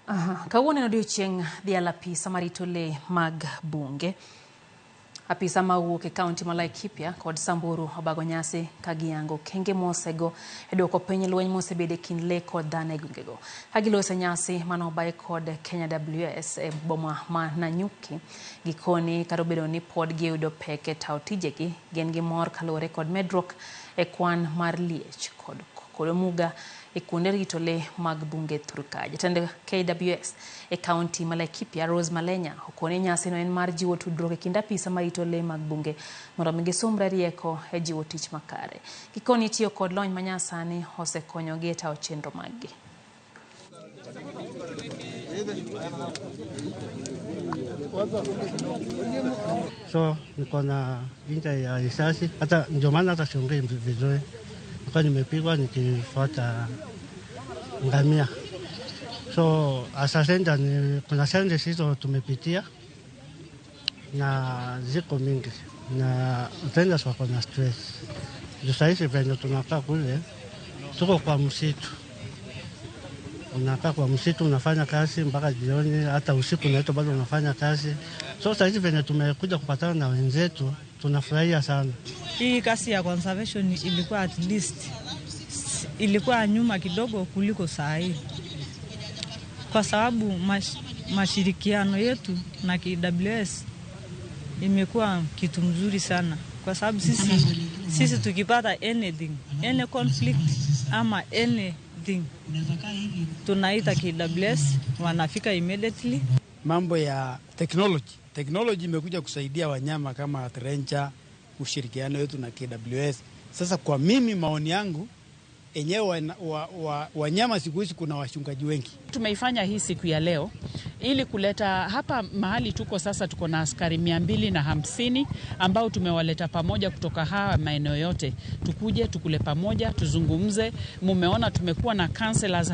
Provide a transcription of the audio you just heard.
Aha. Kawuono en odiochieng' dhialo apisa marito lee mag bunge. Apisa mawuok e kaunti ma Laikipia kod Samburu obago nyasi ka giyango okenge mosego e duoko piny lweny mosebedo e kind lee kod dhano e gwengego. Ka giloso nyasi mane kod Kenya WS e boma ma Nanyuki, gikoni kata obedo ni pod giyudo pek e tayo tijegi, gin gi mor kaluwore kod medruok e kwan mar liech kod omuga e kuonde rito lee mag bunge thurka. Jatend KWS e kaunti ma Laikipia, Rose Malenya, okone nyasino en mar jiwo tudruok e kind apisa marito lee mag bunge mondo mi gisumre rieko e jiwo tich makare. Gikoni tiyo kod lony manyasani osekonyogi e tayo chenro maggi. So niko na injury ya risasi, hata ndio maana hata siongei vizuri. Nilikuwa nimepigwa nikifuata ngamia. So as a ranger ni kuna challenges hizo tumepitia na ziko mingi, na rangers wako na stress. Juu sahizi venye tunakaa kule, tuko kwa msitu, unakaa kwa msitu unafanya kazi mpaka jioni, hata usiku naito bado unafanya kazi. So sahizi venye tumekuja kupatana na wenzetu tunafurahia sana. Hii kazi ya conservation ilikuwa at least ilikuwa nyuma kidogo kuliko saa hii, kwa sababu mashirikiano yetu na KWS imekuwa kitu mzuri sana, kwa sababu sisi tukipata anything, any conflict ama anything, tunaita KWS, wanafika immediately. Mambo ya technology, technology imekuja kusaidia wanyama kama ranger, ushirikiano wetu na KWS. Sasa kwa mimi maoni yangu enyewe wanyama siku hizi kuna wachungaji wengi. Tumeifanya hii siku ya leo ili kuleta hapa mahali tuko sasa, tuko na askari 250 ambao tumewaleta pamoja kutoka haya maeneo yote, tukuje tukule pamoja, tuzungumze. Mumeona tumekuwa na counselors.